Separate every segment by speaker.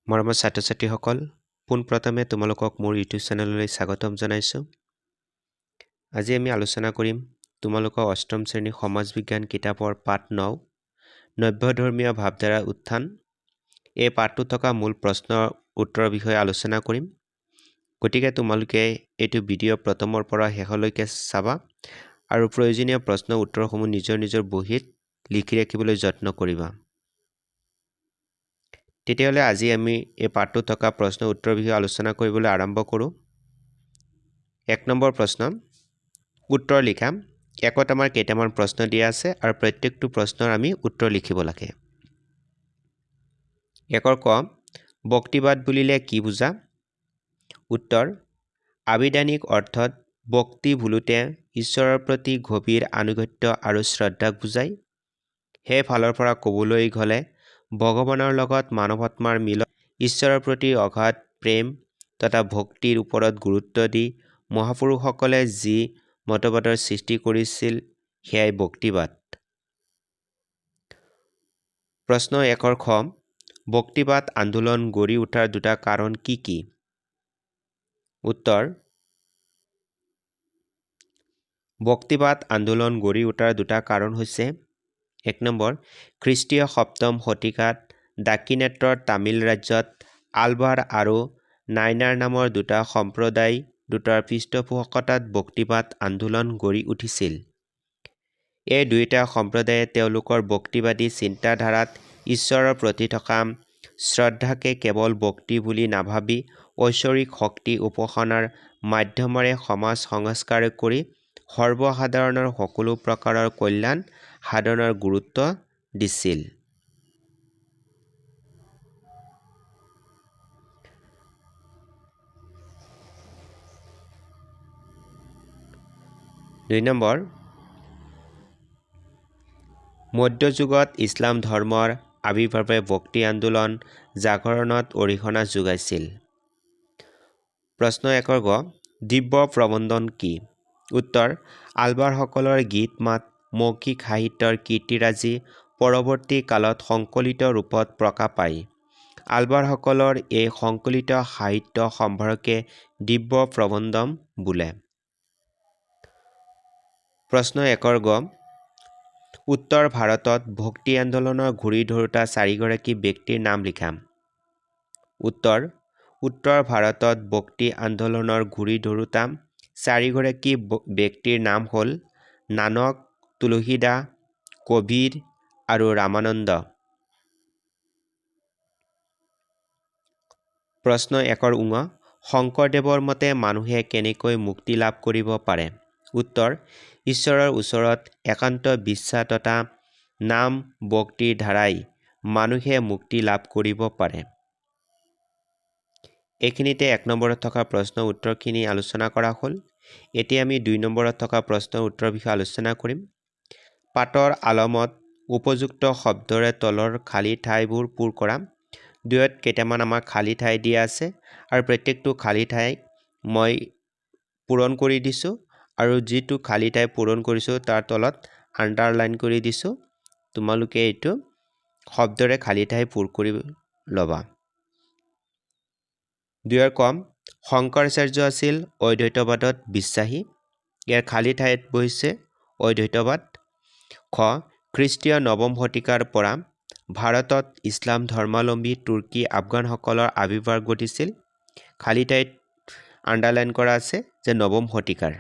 Speaker 1: মৰমৰ ছাত্ৰ ছাত্ৰীসকল, পোনপ্ৰথমে তোমালোকক মোৰ ইউটিউব চেনেললৈ স্বাগতম জনাইছোঁ। আজি আমি আলোচনা কৰিম তোমালোকৰ অষ্টম শ্ৰেণীৰ সমাজ বিজ্ঞান কিতাপৰ পাঠ 9, নব্যধৰ্মীয় ভাৱধাৰাৰ উত্থান। এই পাঠটোত থকা মূল প্ৰশ্নৰ উত্তৰৰ বিষয়ে আলোচনা কৰিম। গতিকে তোমালোকে এইটো ভিডিঅ' প্ৰথমৰ পৰা শেষলৈকে চাবা আৰু প্ৰয়োজনীয় প্ৰশ্ন উত্তৰসমূহ নিজৰ নিজৰ বহীত লিখি ৰাখিবলৈ যত্ন কৰিবা। তেতিয়াহ'লে আজি আমি এই পাঠটোত থকা প্ৰশ্ন উত্তৰৰ বিষয়ে আলোচনা কৰিবলৈ আৰম্ভ কৰোঁ। 1 নম্বৰ প্ৰশ্ন উত্তৰ লিখা। একত আমাৰ কেইটামান প্ৰশ্ন দিয়া আছে আৰু প্ৰত্যেকটো প্ৰশ্নৰ আমি উত্তৰ লিখিব লাগে। একৰ ক, ভক্তিবাদ বুলিলে কি বুজা? উত্তৰ, আবিধানিক অৰ্থত ভক্তি বোলোতে ঈশ্বৰৰ প্ৰতি গভীৰ আনুগত্য আৰু শ্ৰদ্ধাক বুজায়। সেই ফালৰ পৰা ক'বলৈ গ'লে ভগৱানৰ লগত মানৱাত্মাৰ মিলন, ঈশ্বৰৰ প্ৰতি অগাধ প্ৰেম তথা ভক্তিৰ ওপৰত গুৰুত্ব দি মহাপুৰুষসকলে যি মতবাদৰ সৃষ্টি কৰিছিল সেয়াই ভক্তিবাদ। প্ৰশ্ন 1 খ, ভক্তিবাদ আন্দোলন গঢ়ি উঠাৰ দুটা কাৰণ কি কি? উত্তৰ, ভক্তিবাদ আন্দোলন গঢ়ি উঠাৰ দুটা কাৰণ হৈছে, 1 নম্বৰ, খ্ৰীষ্টীয় সপ্তম শতিকাত দাক্ষিণাত্যৰ তামিল ৰাজ্যত আলবাৰ আৰু নাইনাৰ নামৰ দুটা সম্প্ৰদায় দুটাৰ পৃষ্ঠপোষকতাত ভক্তিবাদ আন্দোলন গঢ়ি উঠিছিল। এই দুয়োটা সম্প্ৰদায়ে তেওঁলোকৰ ভক্তিবাদী চিন্তাধাৰাত ঈশ্বৰৰ প্ৰতি থকা শ্ৰদ্ধাকে কেৱল ভক্তি বুলি নাভাবি ঐশ্বৰিক শক্তি উপাসনাৰ মাধ্যমেৰে সমাজ সংস্কাৰ কৰি সৰ্বসাধাৰণৰ সকলো প্ৰকাৰৰ কল্যাণ সাধনৰ গুৰুত্ব দিছিল। 2 নম্বৰ, মধ্যযুগত ইছলাম ধৰ্মৰ আৱিৰ্ভাৱে ভক্তি আন্দোলন জাগৰণত অৰিহণা যোগাইছিল। প্ৰশ্ন 1 গ, দিব্য প্ৰবন্ধন কি? উত্তৰ, আলবাৰসকলৰ গীত মাত মৌখিক সাহিত্যৰ কীৰ্তিৰাজি পৰৱৰ্তী কালত সংকলিত ৰূপত প্ৰকাশ পায়। আলবাৰসকলৰ এই সংকলিত সাহিত্য সম্ভাৰকে দিব্য প্ৰবন্ধম বোলে। প্ৰশ্ন 1 গ, উত্তৰ ভাৰতত ভক্তি আন্দোলনৰ ঘূৰি ধৰোঁতা চাৰিগৰাকী ব্যক্তিৰ নাম লিখা। উত্তৰ, উত্তৰ ভাৰতত ভক্তি আন্দোলনৰ ঘূৰি ধৰোঁতা চাৰিগৰাকী ব্যক্তিৰ নাম হ'ল নানক, তুলসীদাস, কবীৰ আৰু ৰামানন্দ। প্ৰশ্ন 1 উঙ, শংকৰদেৱৰ মতে মানুহে কেনেকৈ মুক্তি লাভ কৰিব পাৰে? উত্তৰ, ঈশ্বৰৰ ওচৰত একান্ত বিশ্বাস তথা নাম ভক্তিৰ দ্বাৰাই মানুহে মুক্তি লাভ কৰিব পাৰে। এইখিনিতে 1 নম্বৰত থকা প্ৰশ্ন উত্তৰখিনি আলোচনা কৰা হ'ল। এতিয়া আমি 2 নম্বৰত থকা প্ৰশ্নৰ উত্তৰৰ বিষয়ে আলোচনা কৰিম। পাতৰ আলমত উপযুক্ত শব্দৰে তলৰ খালী ঠাইবোৰ পূৰ কৰা। দুয়ত কেইটামান আমাক খালী ঠাই দিয়া আছে আৰু প্ৰত্যেকটো খালী ঠাই মই পূৰণ কৰি দিছোঁ আৰু যিটো খালী ঠাই পূৰণ কৰিছোঁ তাৰ তলত আণ্ডাৰলাইন কৰি দিছোঁ। তোমালোকে এইটো শব্দৰে খালী ঠাই পূৰ কৰি ল'বা। দুয়ৰ কম, শংকৰাচাৰ্য আছিল অদ্বৈতবাদত বিশ্বাসী। ইয়াৰ খালী ঠাইত বহিছে অদ্বৈতবাদ। খ, খ্ৰীষ্টীয় নৱম শতিকাৰ পৰা ভাৰতত ইছলাম ধৰ্মাৱলম্বী তুৰ্কী আফগানসকলৰ আৱিৰ্ভাৱ ঘটিছিল। খালী ঠাইত আণ্ডাৰলাইন কৰা আছে যে নৱম শতিকাৰ।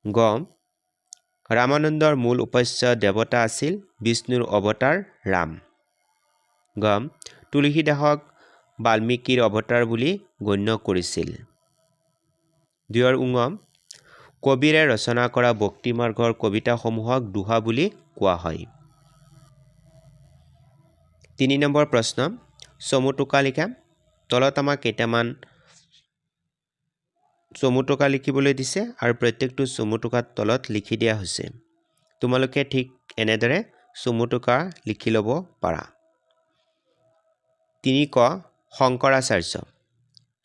Speaker 1: গ, ৰামানন্দৰ মূল উপাস্য দেৱতা আছিল বিষ্ণুৰ অৱতাৰ ৰাম। গ, তুলসীদাসক বাল্মীকিৰ অৱতাৰ বুলি গণ্য কৰিছিল। দুয়ৰ উঙ, কবীৰে ৰচনা কৰা ভক্তিমাৰ্গৰ কবিতাসমূহক দোহা বুলি কোৱা হয়। 3 নম্বৰ প্ৰশ্ন, চমু টোকা লিখা। তলত আমাক কেইটামান চমু টোকা লিখিবলৈ দিছে আৰু প্ৰত্যেকটো চমু টোকাৰ তলত লিখি দিয়া হৈছে। তোমালোকে ঠিক এনেদৰে চমু টোকা লিখি ল'ব পাৰা। 3 ক, শংকৰাচাৰ্য।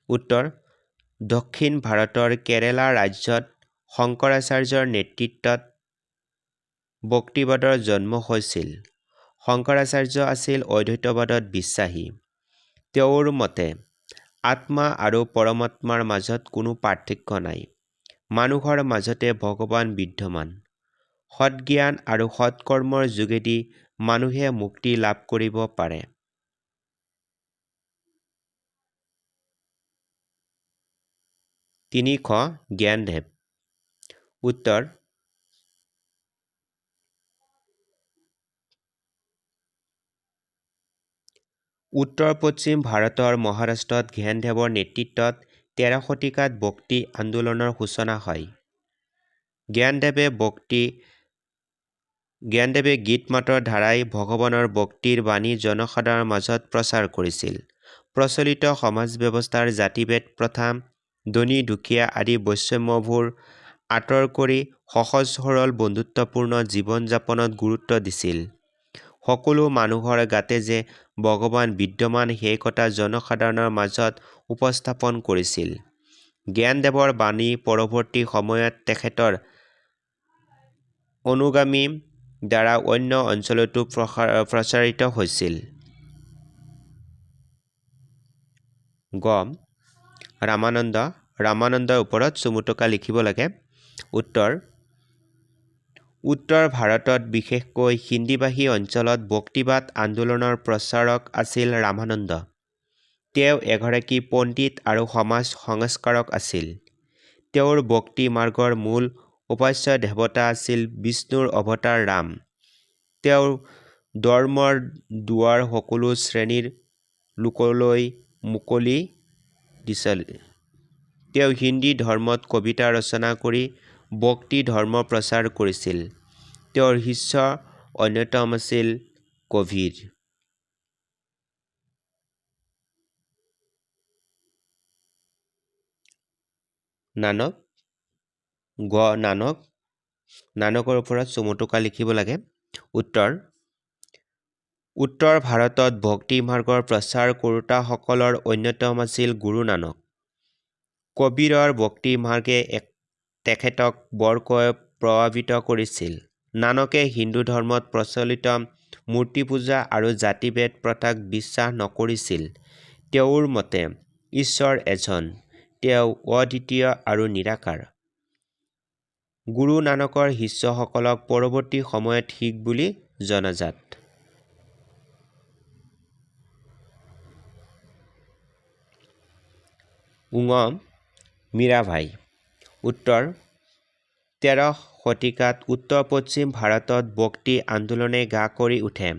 Speaker 1: উত্তৰ, দক্ষিণ ভাৰতৰ কেৰালা ৰাজ্যত শংকৰাচাৰ্যৰ নেতৃত্বত ভক্তিবাদৰ জন্ম হৈছিল। শংকৰাচাৰ্য আছিল অদ্বৈতবাদত বিশ্বাসী। তেওঁৰ মতে আত্মা আৰু পৰমাত্মাৰ মাজত কোনো পাৰ্থক্য নাই। মানুহৰ মাজতে ভগৱান বিদ্যমান। সৎজ্ঞান আৰু সৎকৰ্মৰ যোগেদি মানুহে মুক্তি লাভ কৰিব পাৰে। 3 খ জ্ঞানদেৱ। উত্তৰ উত্তৰ পশ্চিম ভাৰতৰ মহাৰাষ্ট্ৰত জ্ঞানদেৱৰ নেতৃত্বত 13 শতিকাত ভক্তি আন্দোলনৰ সূচনা হয়। জ্ঞানদেৱে গীত মাতৰ দ্বাৰাই ভগৱানৰ ভক্তিৰ বাণী জনসাধাৰণৰ মাজত প্ৰচাৰ কৰিছিল। প্ৰচলিত সমাজ ব্যৱস্থাৰ জাতিভেদ প্ৰথা, ধনী দুখীয়া আদি বৈষম্যবোৰ আঁতৰ কৰি সহজ সৰল বন্ধুত্বপূৰ্ণ জীৱন যাপনত গুৰুত্ব দিছিল। সকলো মানুহৰ গাতে যে ভগৱান বিদ্যমান সেই কথা জনসাধাৰণৰ মাজত উপস্থাপন কৰিছিল। জ্ঞানদেৱৰ বাণী পৰৱৰ্তী সময়ত তেখেতৰ অনুগামী দ্বাৰা অন্য অঞ্চলতো প্ৰচাৰিত হৈছিল। গ ৰামানন্দ। ৰামানন্দৰ ওপৰত চমুটোকা লিখিব লাগে। উত্তৰ উত্তৰ ভাৰতত বিশেষকৈ হিন্দীভাষী অঞ্চলত ভক্তিবাদ আন্দোলনৰ প্ৰচাৰক আছিল ৰামানন্দ। তেওঁ এগৰাকী পণ্ডিত আৰু সমাজ সংস্কাৰক আছিল। তেওঁৰ ভক্তি মাৰ্গৰ মূল উপাস্য দেৱতা আছিল বিষ্ণুৰ অৱতাৰ ৰাম। তেওঁৰ ধৰ্মৰ দুৱাৰ সকলো শ্ৰেণীৰ লোকলৈ মুকলি দিছিল। তেওঁ হিন্দী ধৰ্মত কবিতা ৰচনা কৰি ভক্তি ধৰ্ম প্ৰচাৰ কৰিছিল। তেওঁৰ শিষ্য অন্যতম আছিল কবীৰ। নানক। গ নানক। নানকৰ ওপৰত চমুটোকা লিখিব লাগে। উত্তৰ উত্তৰ ভাৰতত ভক্তি মাৰ্গৰ প্ৰচাৰ কৰোতাসকলৰ অন্যতম আছিল গুৰু নানক। কবীৰৰ ভক্তি মাৰ্গে তেখেতক বৰকৈ প্ৰভাৱিত কৰিছিল। নানকে হিন্দু ধৰ্মত প্ৰচলিত মূৰ্তি পূজা আৰু জাতিভেদ প্ৰথাক বিশ্বাস নকৰিছিল। তেওঁৰ মতে ঈশ্বৰ এজন, তেওঁ অদ্বিতীয় আৰু নিৰাকাৰ। গুৰু নানকৰ শিষ্যসকলক পৰৱৰ্তী সময়ত শিখ বুলি জনাজাত। উঙ মীৰাবাই। উত্তৰ 13 শতিকাত উত্তৰ পশ্চিম ভাৰতত ভক্তি আন্দোলনে গা কৰি উঠে।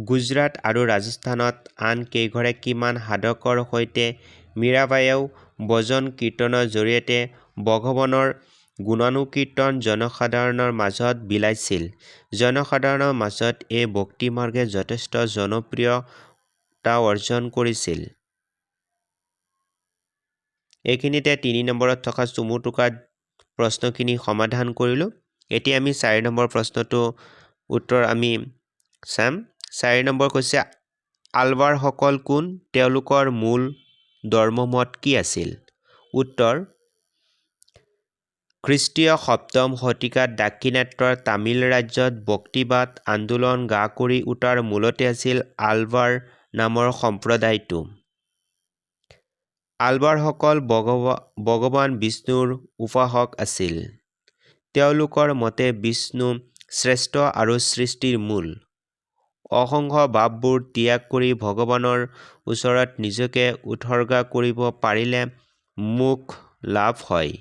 Speaker 1: গুজৰাট আৰু ৰাজস্থানত আন কেইগৰাকীমান সাধকৰ সৈতে মীৰাবায়েও ভজন কীৰ্তনৰ জৰিয়তে ভগৱানৰ গুণানুকীৰ্তন জনসাধাৰণৰ মাজত বিলাইছিল। জনসাধাৰণৰ মাজত এই ভক্তি মাৰ্গে যথেষ্ট জনপ্ৰিয়তা অৰ্জন কৰিছিল। এইখিনিতে 3 নম্বৰত থকা চমু টোকাত প্ৰশ্নখিনি সমাধান কৰিলোঁ। এতিয়া আমি 4 নম্বৰ প্ৰশ্নটো উত্তৰ আমি চাম। 4 নম্বৰ কৈছে আলবাৰসকল কোন, তেওঁলোকৰ মূল ধৰ্মমত কি আছিল? উত্তৰ খ্ৰীষ্টীয় 7ম শতিকাত দাক্ষিণাত্যৰ তামিল ৰাজ্যত ভক্তিবাদ আন্দোলন গা কৰি উঠাৰ মূলতে আছিল আলবাৰ নামৰ সম্প্ৰদায়টো। আলবাৰসকল ভগৱান বিষ্ণুৰ উপাসক আছিল। তেওঁলোকৰ মতে বিষ্ণু শ্ৰেষ্ঠ আৰু সৃষ্টিৰ মূল। অসংখ্য ভাৱবোৰ ত্যাগ কৰি ভগৱানৰ ওচৰত নিজকে উৎসৰ্গা কৰিব পাৰিলে মোক্ষ লাভ হয়।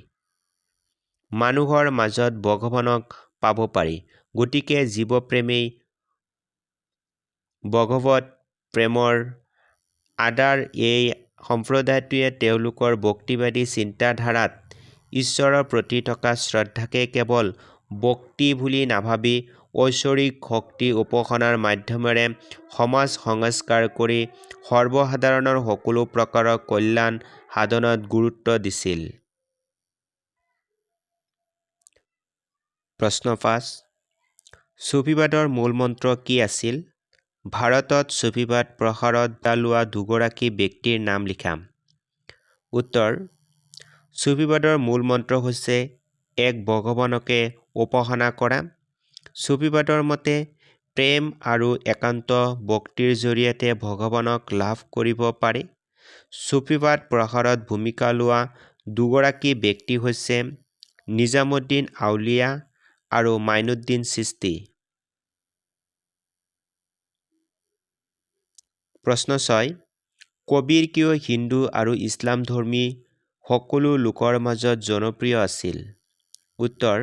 Speaker 1: মানুহৰ মাজত ভগৱানক পাব পাৰি। গতিকে জীৱপ্ৰেমেই ভগৱত প্ৰেমৰ আধাৰ। এই সম্প্ৰদায়টোৱে তেওঁলোকৰ ভক্তিবাদী চিন্তাধাৰাত ঈশ্বৰৰ প্ৰতি থকা শ্ৰদ্ধাকে কেৱল ভক্তি বুলি নাভাবি ঐশ্বৰিক শক্তি উপাসনাৰ মাধ্যমেৰে সমাজ সংস্কাৰ কৰি সৰ্বসাধাৰণৰ সকলো প্ৰকাৰৰ কল্যাণ সাধনত গুৰুত্ব দিছিল। প্ৰশ্ন 5, চুফীবাদৰ মূল মন্ত্ৰ কি আছিল? ভাৰতত চুফীবাদ প্ৰসাৰত লোৱা দুগৰাকী ব্যক্তিৰ নাম লিখা। উত্তৰ চুফীবাদৰ মূল মন্ত্ৰ হৈছে এক ভগৱানকে উপাসনা কৰা। চুফীবাদৰ মতে প্ৰেম আৰু একান্ত ভক্তিৰ জৰিয়তে ভগৱানক লাভ কৰিব পাৰি। চুফীবাদ প্ৰসাৰত ভূমিকা লোৱা দুগৰাকী ব্যক্তি হৈছে নিজামুদ্দিন আউলিয়া আৰু মাইনুদ্দিন চিস্তি। প্ৰশ্ন 6, কবীৰ কিয় হিন্দু আৰু ইছলাম ধৰ্মী সকলো লোকৰ মাজত জনপ্ৰিয় আছিল? উত্তৰ,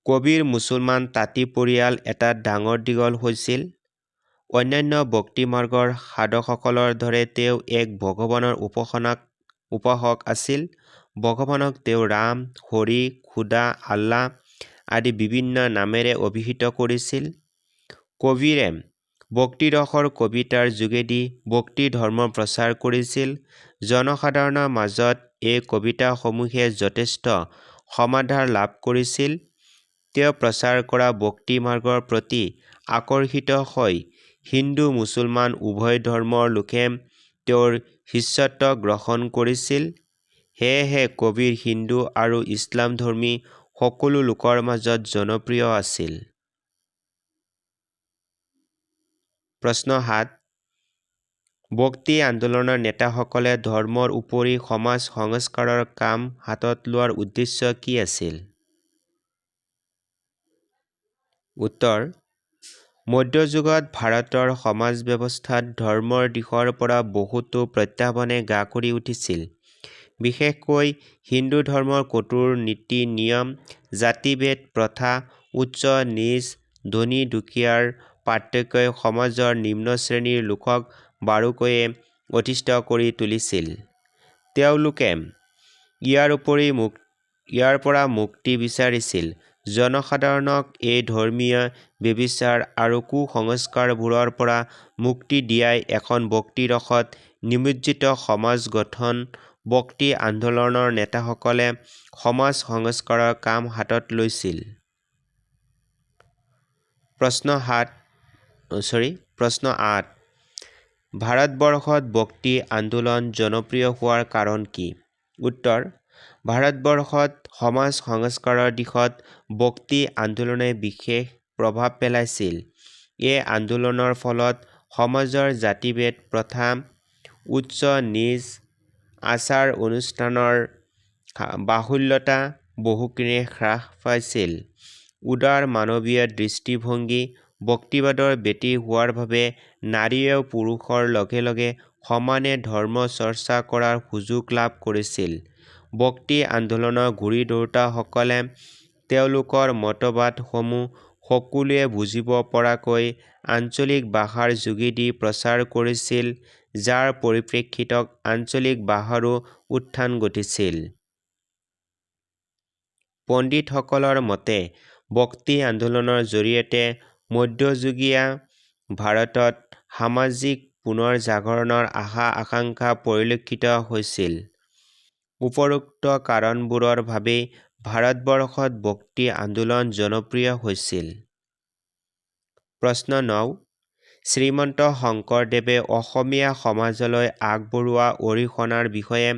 Speaker 1: কবীৰ মুছলমান তাঁতী পৰিয়াল এটাত ডাঙৰ দীঘল হৈছিল। অন্যান্য ভক্তিমাৰ্গৰ সাধকসকলৰ দৰে তেওঁ এক ভগৱানৰ উপাসক আছিল। ভগৱানক তেওঁ ৰাম, হৰি, খুদা, আল্লাহ আদি বিভিন্ন নামেৰে অভিহিত কৰিছিল। কবীৰে ভক্তিৰসৰ কবিতাৰ যোগেদি ভক্তি ধৰ্ম প্ৰচাৰ কৰিছিল। জনসাধাৰণৰ মাজত এই কবিতাসমূহে যথেষ্ট সমাদৰ লাভ কৰিছিল। তেওঁ প্ৰচাৰ কৰা ভক্তি মাৰ্গৰ প্ৰতি আকৰ্ষিত হৈ হিন্দু মুছলমান উভয় ধৰ্মৰ লোকে তেওঁৰ শিষ্যত্ব গ্ৰহণ কৰিছিল। সেয়েহে কবীৰ হিন্দু আৰু ইছলাম ধৰ্মী সকলো লোকৰ মাজত জনপ্ৰিয় আছিল। প্ৰশ্ন 7, ভক্তি আন্দোলনৰ নেতাসকলে ধৰ্মৰ উপৰি সমাজ সংস্কাৰৰ কাম হাতত লোৱাৰ উদ্দেশ্য কি আছিল? উত্তৰ, মধ্যযুগত ভাৰতৰ সমাজ ব্যৱস্থাত ধৰ্মৰ দিশৰ পৰা বহুতো প্ৰত্যাহ্বানে গা কৰি উঠিছিল। বিশেষকৈ হিন্দু ধৰ্মৰ কঠোৰ নীতি নিয়ম, জাতিভেদ প্ৰথা, উচ্চ নীচ, ধনী দুখীয়াৰ পাৰ্থক্যই সমাজৰ নিম্ন শ্ৰেণীৰ লোকক বাৰুকৈয়ে অতিষ্ঠ কৰি তুলিছিল। তেওঁলোকে ইয়াৰ পৰা মুক্তি বিচাৰিছিল। জনসাধাৰণক এই ধৰ্মীয় ব্যভিচাৰ আৰু কুসংস্কাৰবোৰৰ পৰা মুক্তি দিয়াই এখন ভক্তিৰসত নিমজ্জিত সমাজ গঠন ভক্তি আন্দোলনৰ নেতাসকলে সমাজ সংস্কাৰৰ কাম হাতত লৈছিল। প্ৰশ্ন 8, ভাৰতবৰ্ষত ভক্তি আন্দোলন জনপ্ৰিয় হোৱাৰ কাৰণ কি? উত্তৰ, ভাৰতবৰ্ষত সমাজ সংস্কাৰৰ দিশত ভক্তি আন্দোলনে বিশেষ প্ৰভাৱ পেলাইছিল। এই আন্দোলনৰ ফলত সমাজৰ জাতিভেদ প্ৰথা, উচ্চ নীচ আচাৰ অনুষ্ঠানৰ বাহুল্যতা বহুখিনি হ্ৰাস পাইছিল। উদাৰ মানৱীয় দৃষ্টিভংগী ভক্তিবাদৰ ভেটি হোৱাৰ বাবে নাৰীয়েও পুৰুষৰ লগে লগে সমানে ধৰ্ম চৰ্চা কৰাৰ সুযোগ লাভ কৰিছিল। ভক্তি আন্দোলনৰ গুৰি ধৰোঁতাসকলে তেওঁলোকৰ মতবাদসমূহ সকলোৱে বুজিব পৰাকৈ আঞ্চলিক ভাষাৰ যোগেদি প্ৰচাৰ কৰিছিল, যাৰ পৰিপ্ৰেক্ষিতত আঞ্চলিক ভাষাৰো উত্থান ঘটিছিল। পণ্ডিতসকলৰ মতে ভক্তি আন্দোলনৰ জৰিয়তে মধ্যযুগীয় ভাৰতত সামাজিক পুনৰ্জাগৰণৰ আশা আকাংক্ষা পৰিলক্ষিত হৈছিল। উপৰোক্ত কাৰণবোৰৰ বাবেই ভাৰতবৰ্ষত ভক্তি আন্দোলন জনপ্ৰিয় হৈছিল। প্ৰশ্ন 9, শ্ৰীমন্ত শংকৰদেৱে অসমীয়া সমাজলৈ আগবঢ়োৱা অৰিহণাৰ বিষয়ে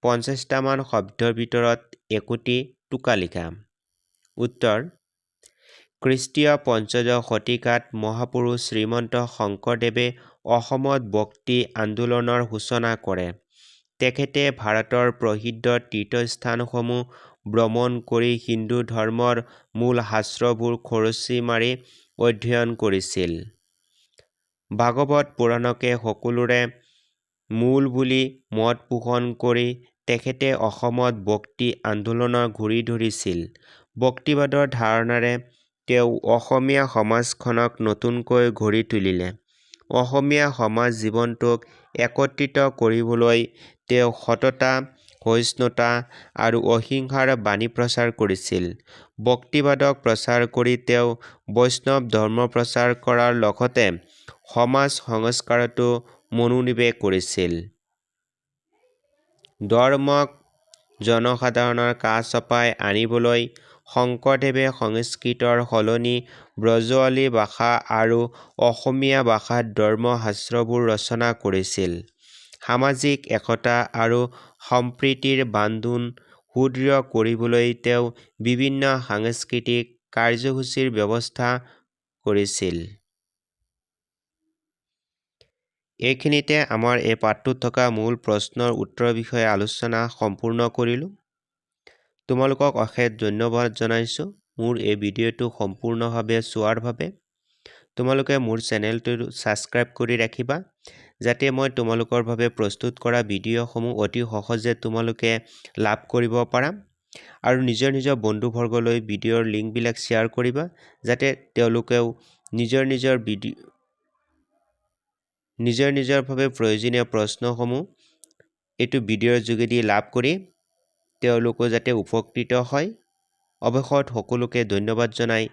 Speaker 1: 50টামান শব্দৰ ভিতৰত একোটি টোকা লিখা। উত্তৰ, খ্ৰীষ্টীয় পঞ্চদশ শতিকাত মহাপুৰুষ শ্ৰীমন্ত শংকৰদেৱে অসমত ভক্তি আন্দোলনৰ সূচনা কৰে। তেখেতে ভাৰতৰ প্ৰসিদ্ধ তীৰ্থস্থানসমূহ ভ্ৰমণ কৰি হিন্দু ধৰ্মৰ মূল শাস্ত্ৰবোৰ খৰচি মাৰি অধ্যয়ন কৰিছিল। ভাগৱত পুৰাণকে সকলোৰে মূল বুলি মত পোষণ কৰি তেখেতে অসমত ভক্তি আন্দোলনৰ গুৰি ধৰিছিল। ভক্তিবাদৰ ধাৰণাৰে তেওঁ অসমীয়া সমাজখনক নতুনকৈ গঢ়ি তুলিলে। অসমীয়া সমাজ জীৱনটোক একত্ৰিত কৰিবলৈ তেওঁ সততা, সহিষ্ণুতা আৰু অহিংসাৰ বাণী প্ৰচাৰ কৰিছিল। ভক্তিবাদক প্ৰচাৰ কৰি তেওঁ বৈষ্ণৱ ধৰ্ম প্ৰচাৰ কৰাৰ লগতে সমাজ সংস্কাৰতো মনোনিৱেশ কৰিছিল। ধৰ্মক জনসাধাৰণৰ কাষ চপাই আনিবলৈ শংকৰদেৱে সংস্কৃতৰ সলনি ব্ৰজাৱলী ভাষা আৰু অসমীয়া ভাষাত ধৰ্মশাস্ত্ৰবোৰ ৰচনা কৰিছিল। সামাজিক একতা আৰু সম্প্ৰীতিৰ বান্ধোন সুদৃঢ় কৰিবলৈ তেওঁ বিভিন্ন সাংস্কৃতিক কাৰ্যসূচীৰ ব্যৱস্থা কৰিছিল। এইখিনিতে আমাৰ এই পাঠটোত থকা মূল প্ৰশ্নৰ উত্তৰৰ বিষয়ে আলোচনা সম্পূৰ্ণ কৰিলোঁ। তোমালোকক অশেষ ধন্যবাদ জনাইছোঁ মোৰ এই ভিডিঅ'টো সম্পূৰ্ণভাৱে চোৱাৰ বাবে। তোমালোকে মোৰ চেনেলটো ছাবস্ক্ৰাইব কৰি ৰাখিবা, যাতে মই তোমালোকৰ বাবে প্ৰস্তুত কৰা ভিডিঅ'সমূহ অতি সহজে তোমালোকে লাভ কৰিব পাৰা। আৰু নিজৰ নিজৰ বন্ধুবৰ্গলৈ ভিডিঅ'ৰ লিংকবিলাক শ্বেয়াৰ কৰিবা, যাতে তেওঁলোকেও নিজৰ নিজৰ ভিডিঅ' নিজৰ নিজৰ বাবে প্ৰয়োজনীয় প্ৰশ্নসমূহ এইটো ভিডিঅ'ৰ যোগেদি লাভ কৰি তেওঁলোকো যাতে উপকৃত হয়। অৱশেষত সকলোকে ধন্যবাদ জনাই